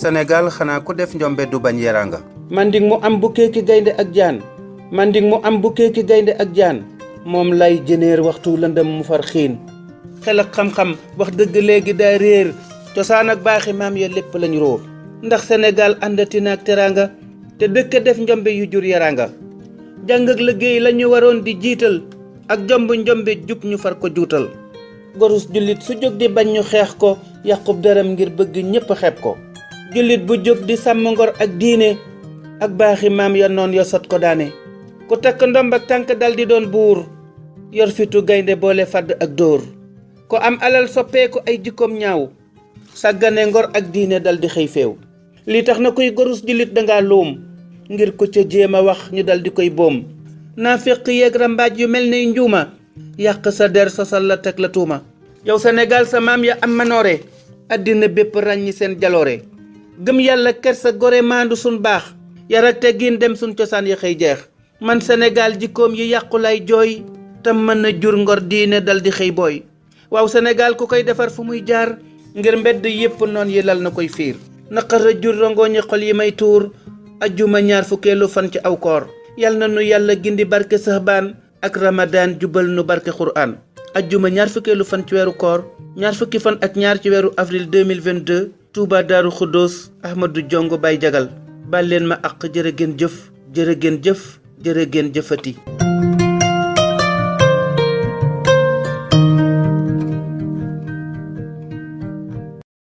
Sénégal xanaa ku def njombe du bañ yeranga. manding mu am bukkee ki gaynde ak jaan manding mu am bukkee ki gaynde ak jaan moom lay jëneer waxtu lëndëm mu far xiin xel ak xam-xam wax dëgg léegi daa réer cosaan ak baaxi maam ya lépp lañ roo ndax Sénégal àndati naag teranga te dëkk def njombe yu jur yeranga jàng ak liggéey la ñu waroon di jiital ak jomb njombe jub ñu far ko juutal gorus jullit su jóg di bañ ñu xeex ko yàqub dërëm ngir bëgg ñépp xeeb ko jullit bu jóg di sàmm ngor ak diine ak baaxi maam ya noon ya sot ko daane ku takk ndomb ak tànk dal di doon buur yor fitu gaynde boole fadd ak dóor ko am alal soppeeku ay jikkoom ñaaw sàggane ngor ak diine dal di xëy féew li tax na kuy gorus jullit danga luum ngir ku ca jéem a wax ñu dal di koy boom naafiq yeeg rambaaj yu mel ne njuuma yàq sa der sosal la teg la tuuma yow Sénégal sa maam ya am manoore àddina bépp ràññi seen jaloore gëm yàlla kersa gore maandu sun baax yar ak teggin dem sun cosaan ya xëy jeex man Sénégal jikkoom yi yàqu lay jooy te mën na jur ngor diine dal di xëy booy waaw Sénégal ku koy defar fu muy jaar ngir mbedd yépp noon yi lal na koy fiir naqar a jur rongooñi xol yi may tuur ajjuma ñaar fukkeelu fan ci aw koor yal na nu yàlla gindi barke Sahbaan ak Ramadan jubal nu barke Qur'an ajjuma ñaar fukkeelu fan ci weeru koor ñaar fukki fan ak ñaar ci weeru avril 2022 Touba Daaru Xuddoos Ahmadou Jongo Baye Jagal bal leen ma ak jërë ngeen jëf jërë ngeen jëf jërë ngeen jëfati